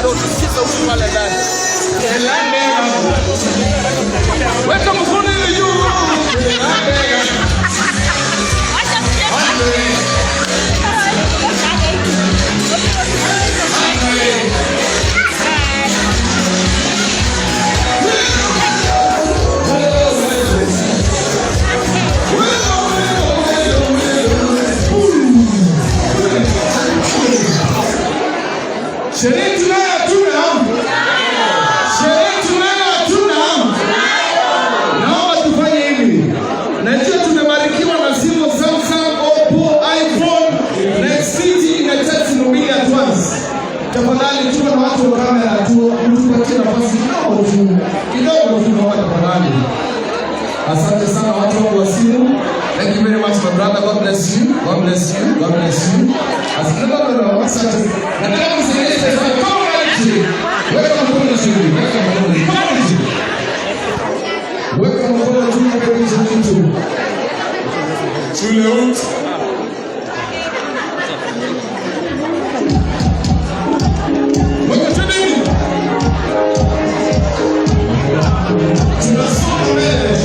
Ndio tusikie sauti pale ndani. Weka mkono ile juu. Sherehe tunayo hatuna? Sherehe tunayo hatuna? Naomba tufanye hivi. Najua tumebarikiwa na simu Samsung, Oppo, iPhone na Xfinity inacharge simu mbili at once. Tafadhali tuwe na watu wa kamera tu, mtupatie nafasi kidogo tu, kidogo tu, naomba tafadhali. Asante sana watu wangu wa simu. Thank you very much, my brother. God bless you. God bless you. God bless you. Asante baba, asante. Nataka msaidie sasa kama nchi. Weka mkono juu. Weka mkono juu. Weka mkono juu kwa kitu. Shule ut. Weka chini. Tunasonga mbele.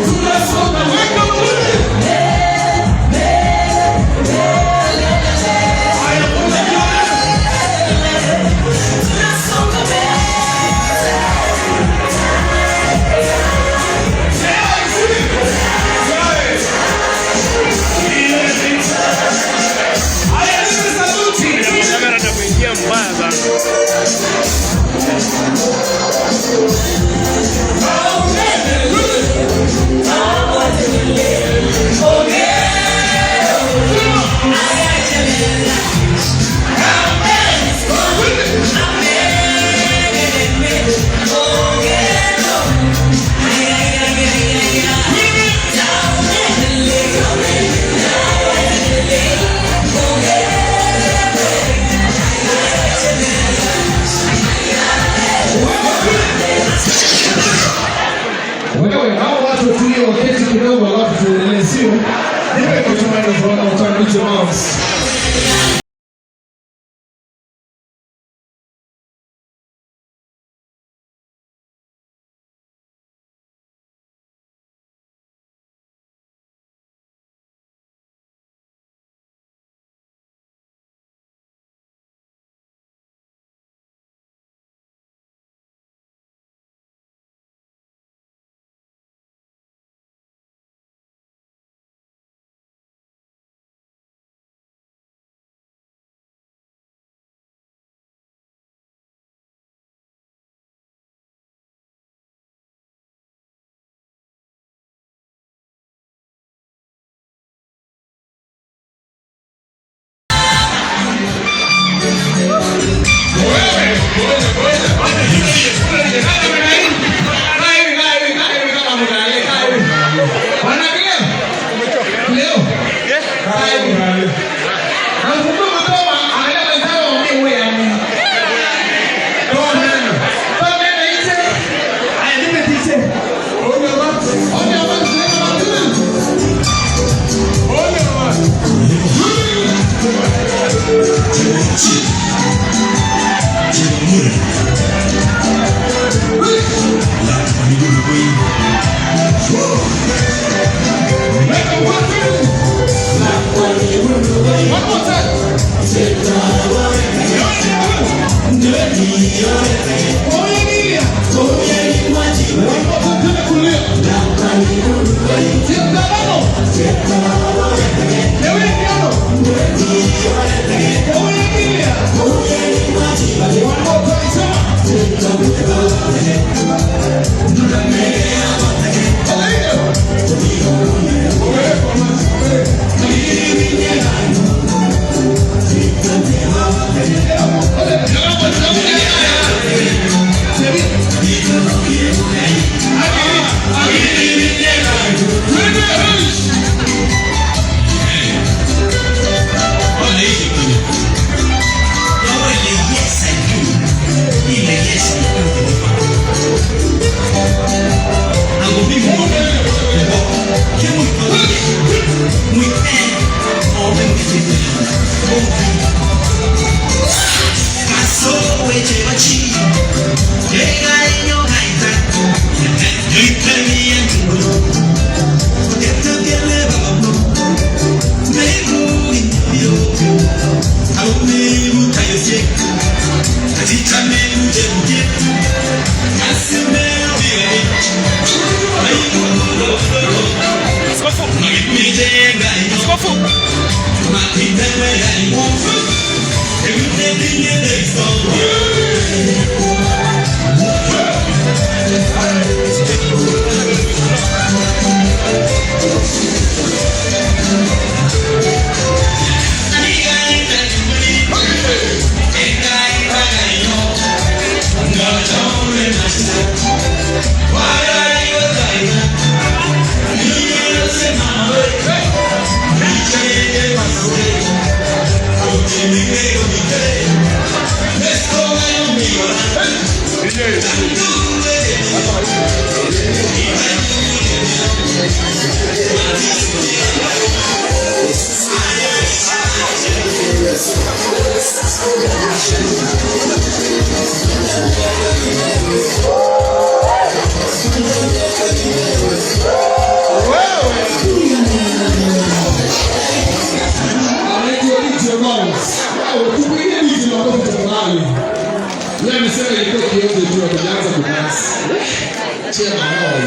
Tunasonga, weka mkono. Haya, kuna. Haya, nipe saluti. Kamera na kuingia mbaya sana. Wewe, hao watu tulie, waketi kidogo, alafu tuendelee, sio? Nipe kitu microphone au turn your mouse. One more time. One more time, tena kulia. Ciudadano. Leo piano. One more time, sema. Askofu. Askofu. Wewe. Anaitwa DJ Bounce. Wewe, tupigie DJ makofi tafadhali. Yeye amesema ilikuwa kionjo tu, akaanza kudance. Chema how?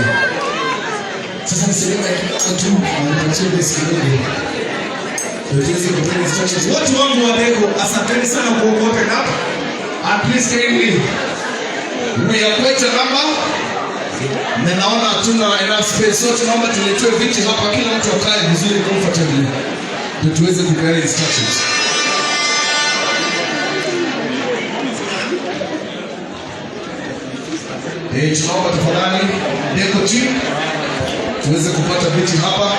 Sasa niselema kidogo tu, nipatie basi kidogo. Ndio tuweze kupeana instructions. Watu wangu wa Beko, asanteni sana kwa open up. And please kindly, we are quite a number. Na naona hatuna enough space, so tunaomba tuletewe viti hapa, kila mtu akae vizuri comfortably, ndio tuweze kupeana instructions. Eh, tunaomba tafadhali Deco team tuweze kupata viti hapa.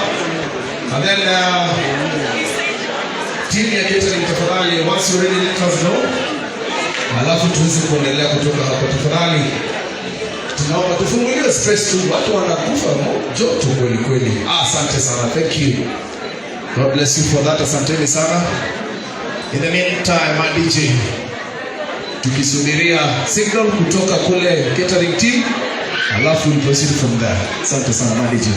And then team ya catering, tafadhali, once you're ready, let us know. Alafu tuweze kuendelea kutoka hapa tafadhali. Tunaomba tufunguliwe space tu, watu wanakufa joto kweli kweli. Ah, asante sana, thank you. God bless you for that, asanteni sana. In the meantime, my DJ, tukisubiria signal kutoka kule catering team, alafu we proceed from there. Asante sana, my DJ.